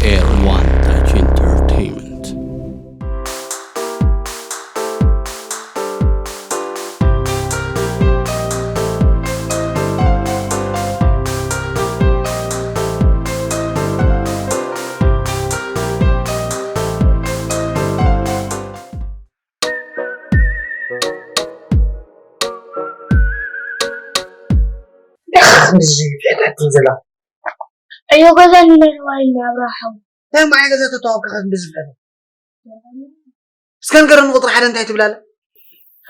Air One Touch Entertainment. ከምዚ ፊዕታትን ዘላ ዕዮ ገዛ ንነርዋይ ናብራ ሓው ናይ ማዓይ ገዛ ተተዋብካ ከዚ ብዝፍዕል እስከ ንገረኒ ቁፅሪ ሓደ እንታይ ትብላለ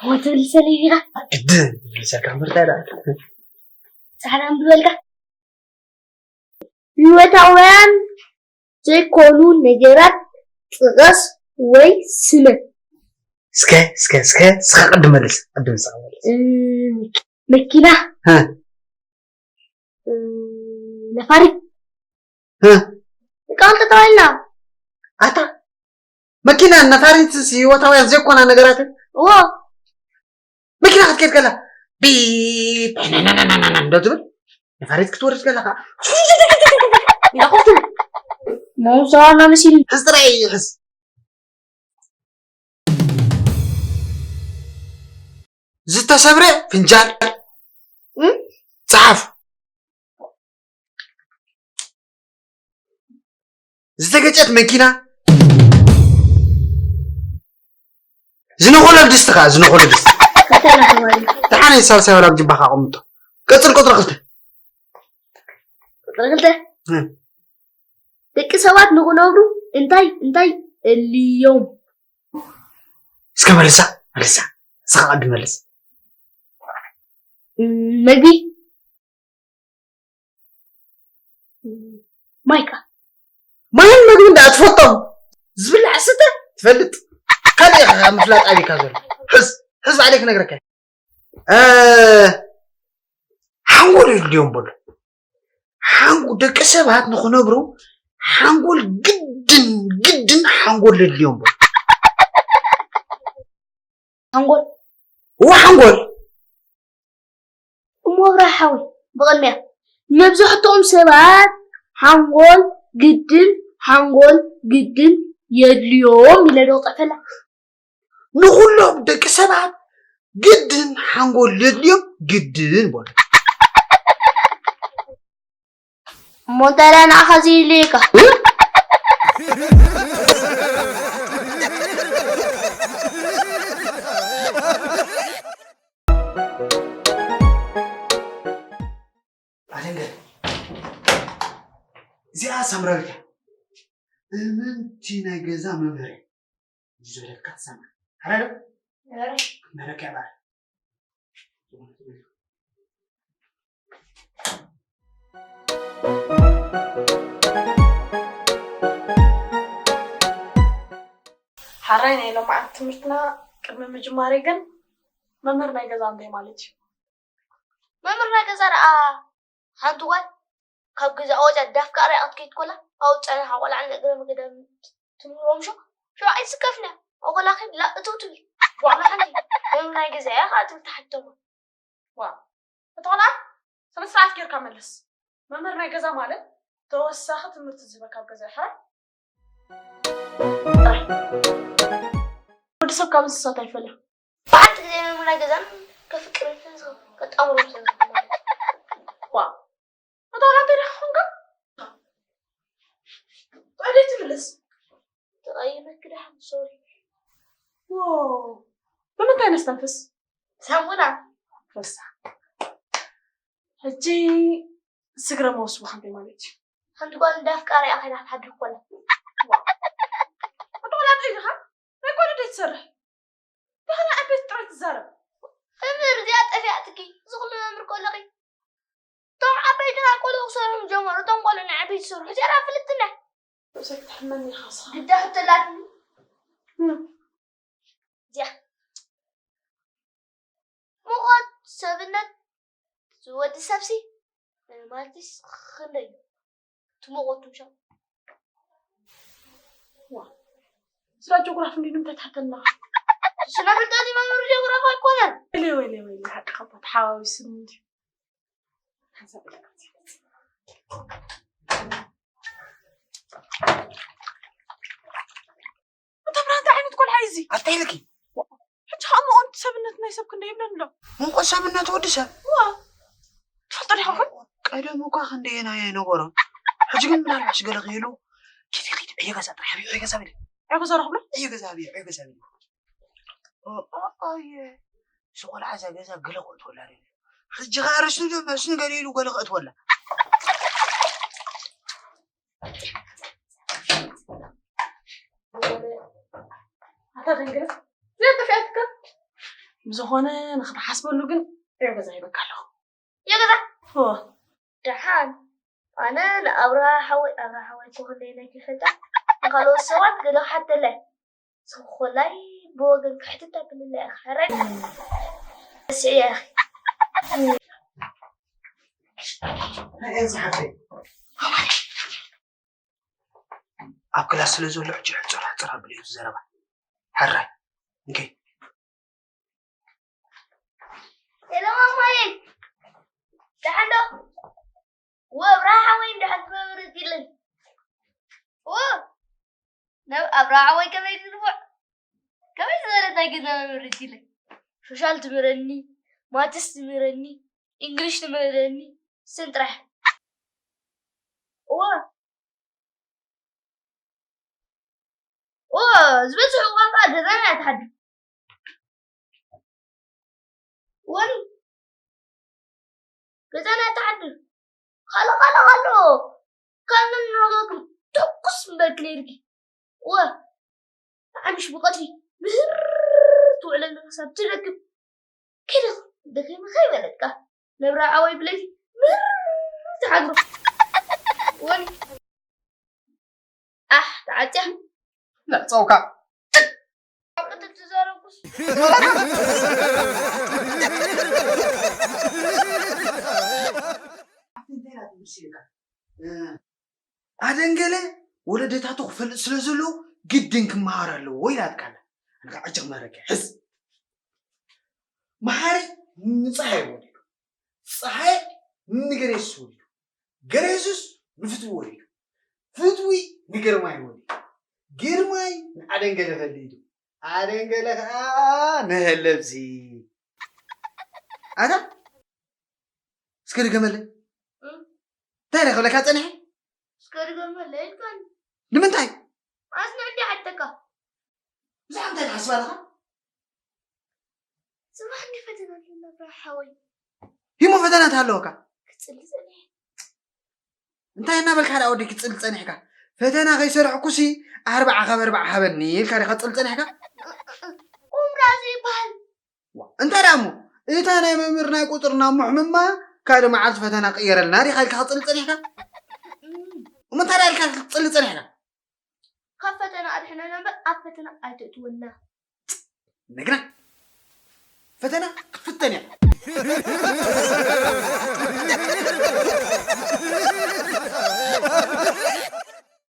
ወትብል ሰሊቢራ ግድን ይብልሰካ ምርታ ዳ ፃዕዳ ንብበልካ ህይወታውያን ዘይኮኑ ነገራት ጥቐስ ወይ ስመ እስከ እስከ እስከ እስኻ ቅድም መልስ ቅድም እስኻ መልስ መኪና ሀ ነፋሪት ሀ ደቂ ኣንተ ተባሂልና ኣታ መኪና ነፋሪትስ ህይወታውያን ዘይኮና ነገራት እዎ መኪና ክትከይድ ከላ ቢፕ ዶ ትብል ነፋሪት ክትወርድ ከላ ከዓ ኢላ ኮፍ ትብል መውሳዋና መሲሉ ሕዝ ጥራይ ሕዝ ዝተሰብረ ፍንጃል ጸሓፍ ዝተገጨት መኪና ዝነኾለ ድስቲ ከዓ ዝነኾለ ድስቲ ከተላ ተባሂሉ ደሓነ ሳልሳይ ወላ ኣብ ጅባኻ ኣቐምጦ ቀፅል ቁፅሪ ክልተ ቁፅሪ ክልተ ደቂ ሰባት ንክነብሩ እንታይ እንታይ እልዮም እስከ መልሳ መልሳ እስኻ ቅዲ መልስ መግቢ ማይካ ማይን መግብን ደኣ ትፈልጦም ዝብላዕ ስተ ትፈልጥ ካልእ ኢኻ ምፍላጥ ኣበይካ ዘሎ ሕዝ ሕዝ ባዕለይ ክነግረካ ሓንጎል የድልዮም በሉ ሓንጎል ደቂ ሰባት ንኽነብሩ ሓንጎል ግድን ግድን ሓንጎል የድልዮም በሉ ሓንጎል እዋ ሓንጎል እሞ ኣብርሃ ሓወይ ብቕድሚያ ንመብዛሕትኦም ሰባት ሓንጎል ግድን ሓንጎል ግድን የድልዮም ኢለ ዶ ክፅሕፈላ ንኹሎም ደቂ ሰባት ግድን ሓንጎል የድልዮም ግድን በሉ እሞ እንታይ ደኣ ንዓኻ ዝይልዩካ ኣደንገል እዚኣ ሳምራዊት እያ እምንቲ ናይ ገዛ መምህር እያ ዝበለካ ትሰምዕ ሓራዶ ክትምህረካ እያ በዓል ሓራይ ናይ ሎማዓንቲ ትምህርትና ቅድሚ ምጅማረይ ግን መምህር ናይ ገዛ እንታይ ማለት እዩ? መምህር ናይ ገዛ ደኣ ሓንቲ ጓል ካብ ገዛ ወፅያ ዳፍካ ኣርያ ክትከይድ ኮላ ኣብኡ ፀኒሓ ቆልዓ ንእግረ መገዳ ትምህሮም ሸው ሸው ኣይትስከፍን እያ ኣቆላኺ ላ እተው ትብል ዋዕላ ሓንቲ መምህር ናይ ገዛ እያ ከዓ ትብል ተሓቲቶማ ዋ እታ ቆልዓ ስነ ስርዓት ጌርካ መልስ መምህር ናይ ገዛ ማለት ተወሳኺ ትምህርቲ ዝህበካ ኣብ ገዛ ይሕራይ ጥራሕ ወዲ ሰብ ካብ እንስሳት ኣይፈልያ ብሓንቲ ግዜ መምህር ናይ ገዛን ከፍቅርን ስለዝኸውን ከጣምሮም ስለዝኸውን ማለት እዩ ዋ እታ ቆልዓ እንታይ ዲኻ ኾንካ ጥዕደይ ትምልስ ተቐይመኪ ደሓን ሶሪ ዎ ብምንታይ ነስተንፍስ ሳሙና ፈሳ ሕጂ ስግረ መወስቦ ከንደይ ማለት እዩ ሓንቲ ጓል እንዳ ኣፍቃሪኣ ከይዳ ክትሓድር ኮላ ኣንተ ቆልዓ ጥዒድኻ ናይ ጓል ደይ ትሰርሕ ብኸመይ ዓበይቲ ጥራይ ትዛረብ እምር እዚኣ ጠፊኣትኪ እዚ ኩሉ መምህር ከለኺ እቶም ዓበይትና ቆልዑ ክሰርሑ ጀመሩ እቶም ቆልዑ ንዓበይቲ ይሰርሑ እዚኣ ፍልጥቲ እንዳ ርእሰይ ክትሕመኒ ኢኻ ስኻ ግዳ ሕቶ ኣላትኒ እዚኣ ሙቐት ሰብነት ዝወዲ ሰብሲ ማለትስ ክንደይ እዩ እቲ ሙቐቱ ምሻ ስራ ጂኦግራፊ እንዲ ንምንታይ ትሓተና ስነ ፍልጠት መምህር ጂኦግራፊ ኣይኮነን ወይለ ወይለ ወይለ ሓቂ ካብ ተሓዋዊስኒ እንዲ ሓንሳብ ኢለ ኣታይ ኢልኪ? ሕጂ ኸኣ መቐንቱ ሰብነት ናይ ሰብ ክንደይ ይብለኒ ኣሎ? ምንቆ ሰብነት ወዲ ሰብ? ዋ፣ ትፈልጦ ዲኻ ኹን? ቀደም እኳ ክንደየናይ ኣይነበሮን። ሕጂ ግን ምናልባሽ ገለ ክህሉ። ኪዲ ኪዲ ዕዮ ገዛ ጥራሕ ኣብዮ፣ ዕዮ ገዛ ብለ። ዕዮ ገዛ ረኽብሎ? ዕዮ ገዛ ኣብዮ፣ ዕዮ ገዛ ብለ። ኦ፣ ኦ፣ ኦ፣ የ። እዚ ቆልዓ እዛ ገዛ ገለ ክእትወላ ደልዩ። ሕጂ ኸኣ ርስኑ ዶ መስኑ ገለ ኢሉ ገለ ክእትወላ። ኣታ ደንግረ፣ ዘጠፍያትካ። ብዝኾነ ንኽትሓስበሉ ግን ዕዮ ገዛ ሂበካ ኣለኹ። ዕዮ ገዛ? እወ። ደሓን። ኣነ ንኣብርሃ ሓወይ፣ ኣብርሃ ሓወይ እኮ ክንደይ ናይ ይፈልጣ። ንኻልኦት ሰባት ገለ ክሓተለ። ንስኺ ኮላይ ብወገን ክሕትት ኣብልላ ኢኺ። ሕራይ። ስዒ ኢኺ። ናይ ኤልሳ ሓፍተይ። ኣብ ክላስ ስለ ዘሎ ሕጂ ሕጽር ሕጽር ኣብልዮ እቲ ዘረባ። ሕራይ። እንከይ። ሄሎ ማማዬ፣ ደሓን ዶ? ወ፣ ኣብርሃ ሓወይ ደሓን ትነብር ይብለኒ። ወ፣ ናብ ኣብርሃ ሓወይ ከመይ ትንፉዕ? ከመይ ዝበለ እንታይ ገዛ መምህር ይብለኒ? ሶሻል ትምህረኒ፣ ማትስ ትምህረኒ፣ እንግሊሽ ትምህረኒ፣ ስም ጥራሕ። እወ። ኦ፣ ዝበዝሑ እዋን ከኣ ገዛና እያ ትሓድር። ወኒ፣ ገዛና እያ ትሓድር። ኻሎ፣ ኻሎ፣ ኻሎ። ካብ ነንወገንኩም ትኩስ ምበልክ ነይርኪ። እወ፣ ኣምሽ ብቐትሪ ምህር ትውዕለኒ ክሳብ ትደክም። ከይደ ደኺመ ከይበለትካ ነብራ ዓወይ ብለይቲ ምህር ትሓድሮ። ወኒ፣ ኣሕ፣ ተዓጽያ። ንዕጸውካ። ቅድም ትዛረብኩስ። ኣደንገለ ወለደታቱ ክፈልጥ ስለ ዘለዎ ግድን ክመሃር ኣለዎ ኢላትካ ኣላ። ኣነ ከዓ ዕጭ ክመሃረካ ሕዝ። መሓሪ ንፀሓይ ወሊዱ፣ ፀሓይ ንገሬሱስ ወሊዱ፣ ገሬሱስ ንፍትዊ ወሊዱ፣ ፍትዊ ንግርማይ ወሊዱ፣ ግርማይ ንኣደንገለ ፈሊዱ፣ ኣደንገለ ከዓ ንሀለብሲ። ኣታ እስከ ድገመለይ። እንታይ ኢለ ክብለካ ጸኒሐ? እስከ ድገመለይ ኢልካኒ። ንምንታይ? ኣስምዕ እንዲ ሓተካ። ብዛዕባ እንታይ ትሓስብ ኣለኻ? ጽባሕ እንዲ ፈተና ኣለና ብራ ሓወይ። ሂሞ ፈተና እንተ ሃለወካ? ክጽሊ ጸኒሐ። እንታይ እናበልካ ደኣ ወዲ ክትጽሊ ጸኒሕካ? ፈተና ከይሰርሕኩሲ ኣርብዓ ካብ ኣርብዓ ሃበኒ ኢልካ ዲኻ ክትጽሊ ጸኒሕካ? ቁምራዚ ይበሃል። ዋ፣ እንታይ ደኣ እሞ? እታ ናይ መምህር ናይ ቁጽሪ ናብ ሙሕምማ ካልእ መዓልቲ ፈተና ቅየረልና ዲኻ ኢልካ ክትጽሊ ጸኒሕካ? እሞ እንታይ ደኣ ኢልካ ክትጽሊ ጸኒሕካ? ካብ ፈተና ኣድሕነና እምበር ኣብ ፈተና ኣይተእትወና። ነግና ፈተና ክትፍተን እያ።